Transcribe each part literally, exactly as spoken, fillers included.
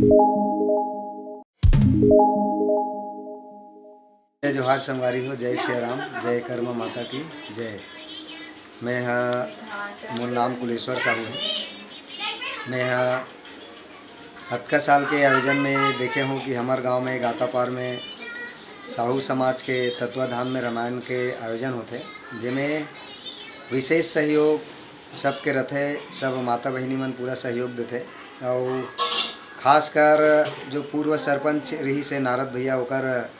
जय जोहार संगवारी हो, जय सिया राम, जय कर्मा माता की जय। मैं हा, मोर नाम कुलेश्वर साहू है। मैं हा अतका साल के आयोजन में देखे हूँ कि हमर गांव में गातापार में साहू समाज के तत्वाधान में रामायण के आयोजन होथे, जेमे विशेष सहयोग सबके रथे। सब माता बहिनी मन पूरा सहयोग देथे। अउ खासकर जो पूर्व सरपंच रहिस हे नारद भैया, ओकर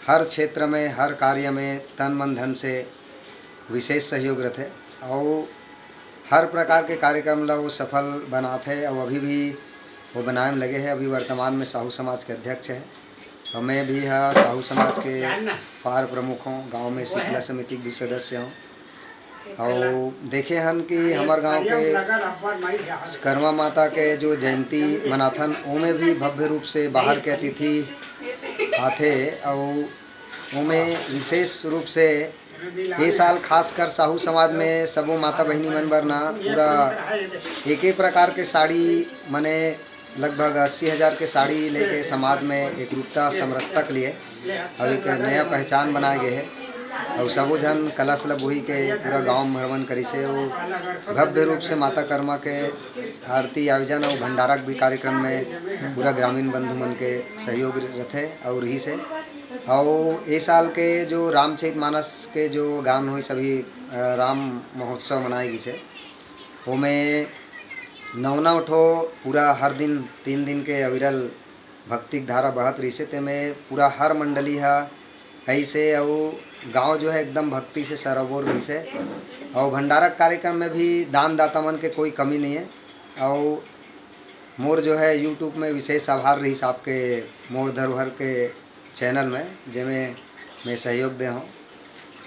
हर क्षेत्र में, हर कार्य में तन मन धन से विशेष सहयोग रथे। अउ हर प्रकार के कार्यक्रम ला वो सफल बनाथे, अउ अभी भी वो बनाए में लगे हे। अभी वर्तमान में साहू समाज के अध्यक्ष हे, अउ मैं भी हा साहू समाज के पार प्रमुख हूँ, गांव में शीतला समिति के भी सदस्य हूँ। अउ देखे हन कि हमर गांव के कर्मा माता के जो जयंती मनाथन, ओमे भी भव्य रूप से बाहर के अतिथि आथे। अउ ओमे विशेष रूप से ए साल खासकर साहू समाज में सबो माता बहिनी मन बर ना पूरा एक एक प्रकार के साड़ी, मने लगभग अस्सी हजार के साड़ी लेके समाज में एकरूपता समरसता के लिए अउ एक नया पहचान बनाए गए हे। अउ सबो झन कलश ल बोही के पूरा गांव भ्रमण करिसे अउ भव्य रूप से माता कर्मा के आरती आयोजन अउ भंडारा के भी कार्यक्रम में पूरा ग्रामीण बंधु मन के सहयोग रथे अउ रहिसे। अउ ए साल के जो रामचरित मानस के जो गान होइस, अभी अ, राम महोत्सव मनाए गिसे, ओमे नौ नौ ठो पूरा हर दिन तीन दिन के अविरल भक्ति के धारा बहत रहिसे। तेमे पूरा हर मंडली ह अइसे अउ गांव जो है एकदम भक्ति से सरोबोर रहिसे। अउ भंडारा के कार्यक्रम में भी दान दाता मन के कोई कमी नहीं है। अउ मोर जो है YouTube में विशेष आभार रहिस आपके मोर धरोहर के चैनल में, जेमे मैं सहयोग दे हूँ।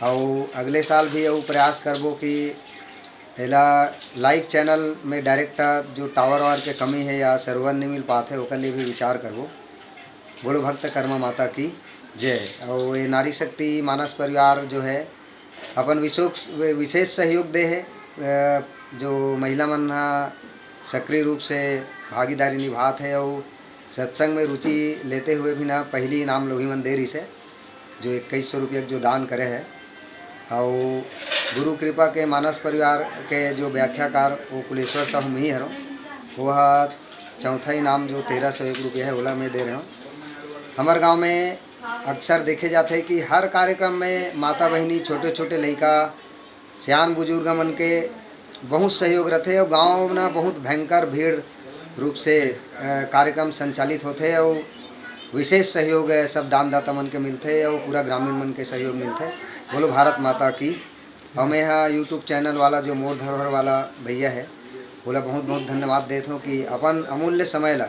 अउ अगले साल भी अउ प्रयास करबो कि एला लाइव चैनल में डायरेक्ट जो टावर वावर के कमी है या सर्वर नहीं मिल पाते, ओकर लिए भी विचार करबो। बोलो भक्त कर्मा माता की जय। अउ ये नारी शक्ति मानस परिवार जो है अपन विशोक-, विशेष सहयोग दे हे। अ, जो महिला मन ह सक्रिय रूप से भागीदारी निभात हे अउ सत्संग में रुचि लेते हुए भी ना पहली इनाम लोही मन दे रहिस हे, जो इक्कीस सौ रुपया के जो दान करे हे। अउ गुरु कृपा के मानस परिवार के जो व्याख्याकार वो कुलेश्वर साहू मिही हरो, वो ह चौथा इनाम जो तेरह सौ एक रुपया है, ओला मैं दे रहे हूँ। हमर गांव में अक्सर देखे जाथे कि हर कार्यक्रम में माता बहिनी, छोटे-छोटे लइका, सियान बुजुर्ग मन के बहुत सहयोग रथे अउ गांव में ना बहुत भयंकर भीड़ रूप से, अ, कार्यक्रम संचालित होथे अउ विशेष सहयोग, अ, सब दानदाता मन के मिलथे अउ पूरा ग्रामीण मन के सहयोग मिलथे। बोलो भारत माता की। अउ मैं हा YouTube चैनल वाला जो मोर धरोहर वाला भैया है, ओला बहुत बहुत धन्यवाद देत हूँ कि अपन अमूल्य समय ला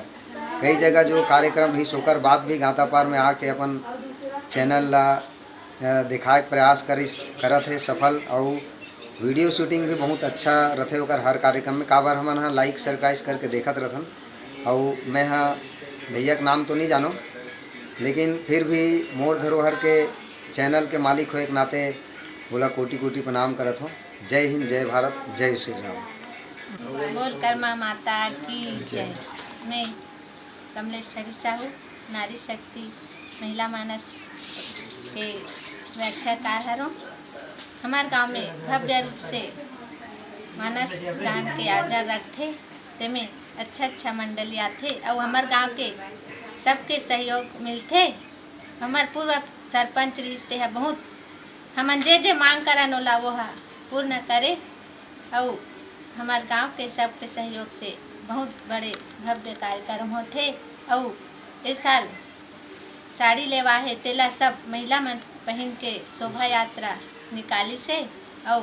कई जगह जो कार्यक्रम रहिस ओकर बाद भी गांतापार में आके अपन चैनल ला, अ, दिखाए के प्रयास करिस, करत हे सफल। अउ वीडियो शूटिंग भी बहुत अच्छा रथे ओकर हर कार्यक्रम में। काबर हमन हा लाइक सब्सक्राइब करके देखत रथन। अउ मैं हा भैया के नाम तो नहीं जानो, लेकिन फिर भी मोर धरोहर के चैनल के मालिक होए के नाते ओला कोटि कोटि प्रणाम करत हूँ। जय हिंद, जय भारत, जय श्री राम। बोल कर्मा माता की जय। मैं कमलेश्वरी साहू, नारी शक्ति महिला मानस के व्याख्याकार हरों। हमार गांव में भव्य रूप से मानस दान के आयोजन रखथे, तेमे अच्छा अच्छा मंडली आथे अउ हमार गांव के सबके सहयोग मिलथे। हमार पूर्व सरपंच रिहिस, तेहा बहुत हमन जे जे मांग करन ओला वो ह पूर्ण करे। अउ हमर गांव के सबके सहयोग से बहुत बड़े भव्य कार्यक्रम होथे। अउ ए साल साड़ी लेवा हे, तेला सब महिला मन पहिन के शोभा यात्रा निकालिस हे अउ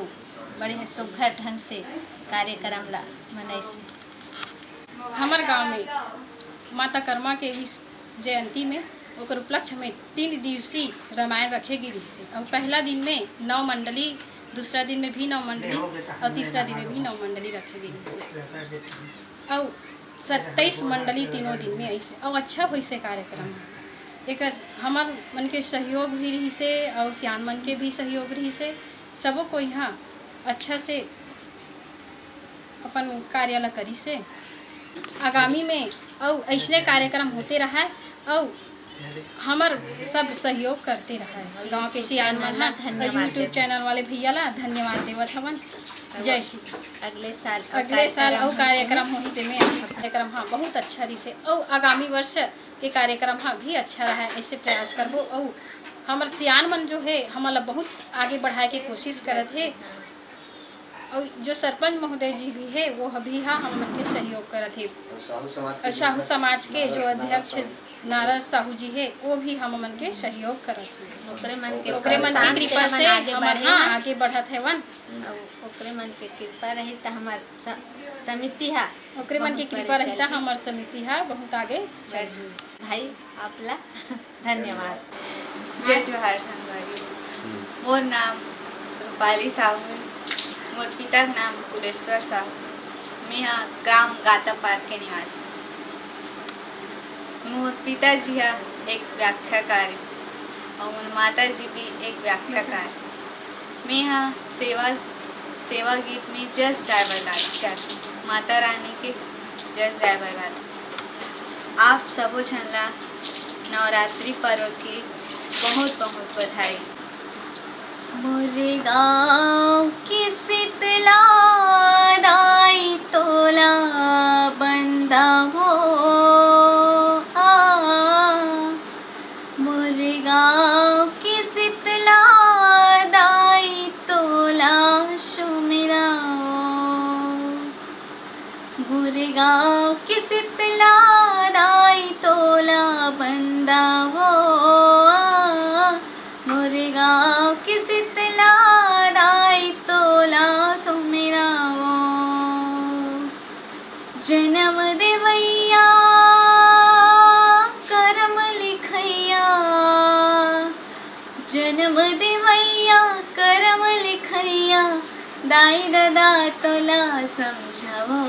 बड़े सुघर ढंग से कार्यक्रम ला मनइस हे। हमर गांव में माता कर्मा के विश्व जयंती में ओकर उपलक्ष्य में तीन दिवसीय रामायण रखे गे रिहिस हे। अउ पहला दिन में नौ मंडली, दूसरा दिन में भी नौ मंडली अउ तीसरा दिन में भी नौ मंडली रखे गे रिहिस हे। अउ सत्ताईस मंडली तीनों दिन में अइसे अउ अच्छा होइस हे कार्यक्रम। एकर हमर मन के सहयोग भी रिहिस हे अउ सियान मन के भी सहयोग रिहिस हे। सबो कोई ह अच्छा से अपन कार्य ला करिस हे। आगामी में अउ अइसने कार्यक्रम होते रहय अउ हमर सब सहयोग करते रहय। गांव के सियान मन ला धन्यवाद YouTube देथे। चैनल वाले भैया ला धन्यवाद देवत हवन। जय श्री। अगले साल अउ अगले साल अउ कार्यक्रम कार्यक्रम होही। होही, तेमे कार्यक्रम, हाँ, बहुत अच्छा रहिसे अउ आगामी वर्ष के कार्यक्रम, हाँ, भी अच्छा रहय। ऐसे प्रयास करबो अउ हमर सियान मन जो हे, हमन ला बहुत आगे बढ़ाए के कोशिश करत हे। अउ जो सरपंच महोदय जी भी हे, वो ह-, भी हा हमन के सहयोग करत हे। अउ साहू समाज के अउ साहू जो समाज के जो नारद अध्यक्ष साहू। नारद साहू जी हे, वो भी हमन के सहयोग करत हे। ओकरे मन के ओकरे मन के कृपा से हमन आगे बढ़े हाँ, हन। आगे बढ़त हेवन। अउ ओकरे मन के कृपा रही त हमर स-, समिति हा ओकरे मन के बहुत कृपा बड़े रही त चलही। हमर समिति हा बहुत आगे चलही। भाई, आप ला धन्यवाद। जय जोहार संगवारी। हम्म। मोर नाम रूपाली साहू हे। मोर पिता के नाम कुलेश्वर साहू। मेहा ग्राम गातापार के निवासी। मोर पिताजी हा एक व्याख्याकार हे अउ मोर माताजी भी एक व्याख्याकार हे। मेहा सेवा, सेवा गीत में जस गाए बर गात जात हूँ। माता रानी के जस गाए बर गात हूँ। आप सबो झन ला नवरात्रि पर्व के बहुत बहुत बधाई। मोर गाँव के शीतला दाई तोला बंदावो आ। मोर गाँव के शीतला दाई तोला सुमिराओ। मोर गाँव के शीतला दाई तोला बंदावो। मोर गाँव के शीतला दाई तोला सुमिराओ। जनम देवैया करम लिखैया, जनम देवैया करम लिखैया, दाई ददा तोला समझावो।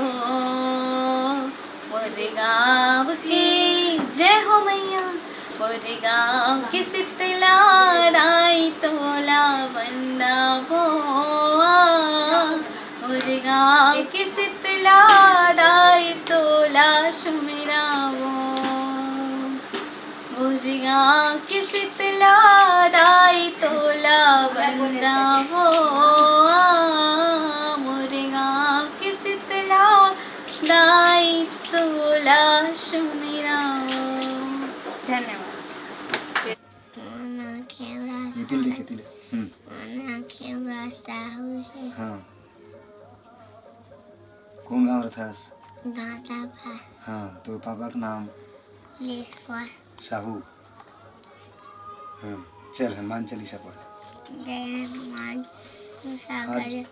मोर गाँव के जय हो मैया, मोर गाँव के शीतला दाई तोला बंदावो। मोर गाँव के शीतला दाई तोला सुमिरावो। मोर गाँव के शीतला दाई तोला बंदावो। मोर गाँव के शीतला दाई तोला सुमिरावो। धन्यवाद। मोर नाम खेमरा ये तिल साहू। देखे तिल। हम्म। मोर नाम खेमरा साहू हे। हाँ। कौन गाँव रथस? गातापार। हाँ, तोर पापा के नाम? कुलेश्वर। साहू। हाँ, चल हनुमान चालीसा पढ़। जय हनुमान सागर। हाथ,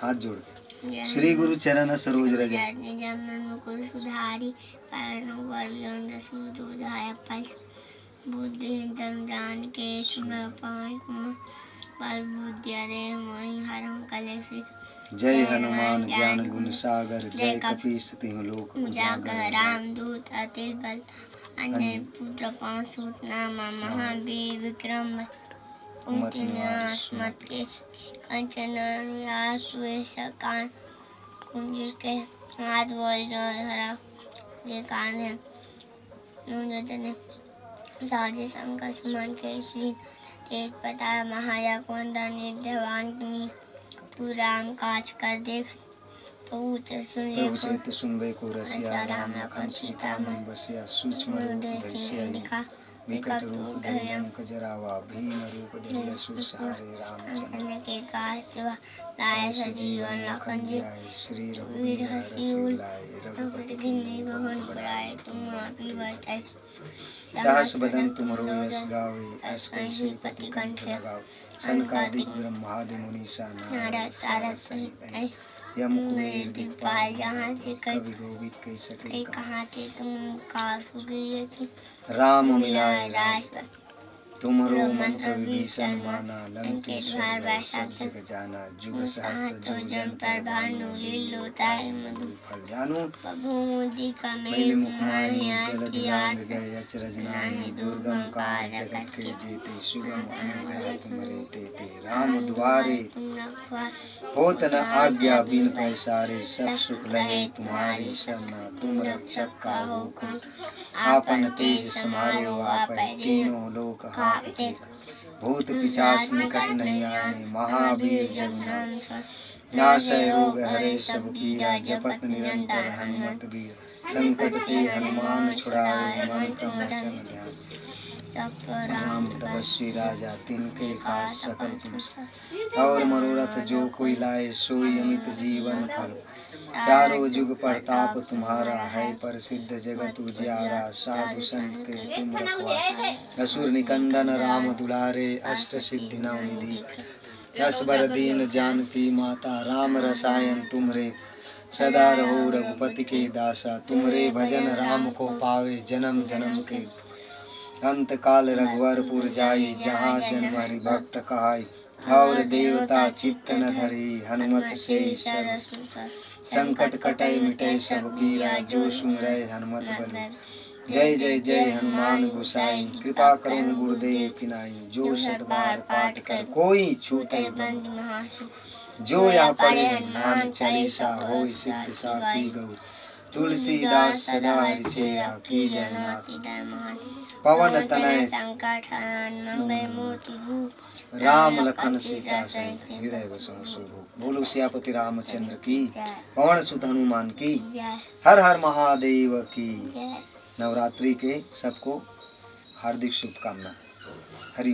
हाथ जोड़ के। जय श्री गुरु चरण सरोज रज। जय जय जय मन मुकुर सुधारी, पावन गुण विनोद सूत उधाय फल। बुद्धिहीन तन जान के सुनर पावन कुमार, बल बुद्धि दे मोहि हरहु कलेश विकार। जय हनुमान ज्ञान गुण सागर, जय कपीस तिहु लोक उजागर। रामदूत अतुलित बल, अंजनी पुत्र पवन सुत नामा, महावीर विक्रम कुमति निवार सुमति के, कंचन वरण विराज सुबेश कान, कुंज के हाथ वज्र हरा जे कान है। नून जतने साजे शंकर सुमन के श्री तेज पता महाया कौन दर निर्धवान की पूरा काज कर देख। प्रभु चरित सुन ले प्रभु को चरित सुनबे को रसिया, रसिया राम राम लखन लखन सीता सीता मन मन बसिया, सूक्ष्म रूप हृदय धरि से सिया दिखा। विकट रूप धरि लंक जरावा, भीम रूप धरि असुर संहारे, रामचंद्र के काज सेवा, लाए सजीवन लखन जियाए, श्री रघुवीर हरषि लाए, रघुपति कीन्ही बहुत बड़ाए, तुम आपहि वर ताई। सहस बदन तुम यश गावे, अस कहि श्रीपति कंठ लगावे। सनकादिक ब्रह्मादि मुनीसा, नारद सारद सहित अहिसा। यम कुबेर दिगपाल जहाँ से कवि कोविद कहि सके कहाते तुम उपकार। सुग्रीव राम मिलाए राजपद। तुम्हरो मंत्र विभीषण माना, लंकेश्वर भय सब जग जाना। जुग सहस्त्र जो जन पर भानु, लील्यो ताहि मधुर फल जानू। प्रभु मुद्रिका मेलि मुख माहि, जलधि लांघ गए अचरज नाहि। दुर्गम काज जगत के जेते, सुगम अनुग्रह तुम्हरे तेते। राम दुआरे होत न आज्ञा बिन पैसारे, सब सुख लहे तुम्हारी सरना। तुम रक्षक काहू को आपन तेज, समारो आपै तीनों लोक हांकते। भूत पिशाच निकट नहीं आए, महावीर जब नाम सुनाए। नासै रोग हरै सब पीरा, जपत निरंतर हनुमत बीरा। संकट ते हनुमान छुड़ाए, मन क्रम वचन ध्यान। सब राम तपस्वी राजा, तिनके काज सकल तुम। और मनोरथ जो कोई लाए, सोई अमित जीवन फल। चारों जुग परताप तुम्हारा, है प्रसिद्ध जगत उजियारा। साधु संत के तुम रखवारे, असुर निकंदन राम दुलारे। अष्ट सिद्धि नव निधि यश बर दीन जानकी माता, राम रसायन तुम्हरे। सदा रहो रघुपति के दासा, तुम्हरे भजन राम को पावे। जन्म जन्म के अंत काल रघुवरपुर जाई, जहाँ जन्म हरि भक्त कहाई। और देवता चित्त न धरी, हनुमत से सर्व सुख। संकट कटै मिटै सब पीरा, जो सुमिरै हनुमत बल। जय जय जय हनुमान गोसाई, कृपा करो गुरुदेव की नाई। जो शत बार पाठ कर कोई, छूटै बंदी महासुख। जो या पढ़े हनुमान चालीसा, होई सिद्ध साखी गौरी। तुलसीदास सदा हरिचेरा, कीजै नाथ पवन तनय संकट हरण, मंगै मूर्ति रूप राम लखन सीता सहित। हृदय बसहु सुरभूप। बोलो सियापति रामचंद्र की, पवन सुत हनुमान की, हर हर महादेव की। नवरात्रि के सबको हार्दिक शुभकामना। हरिओम।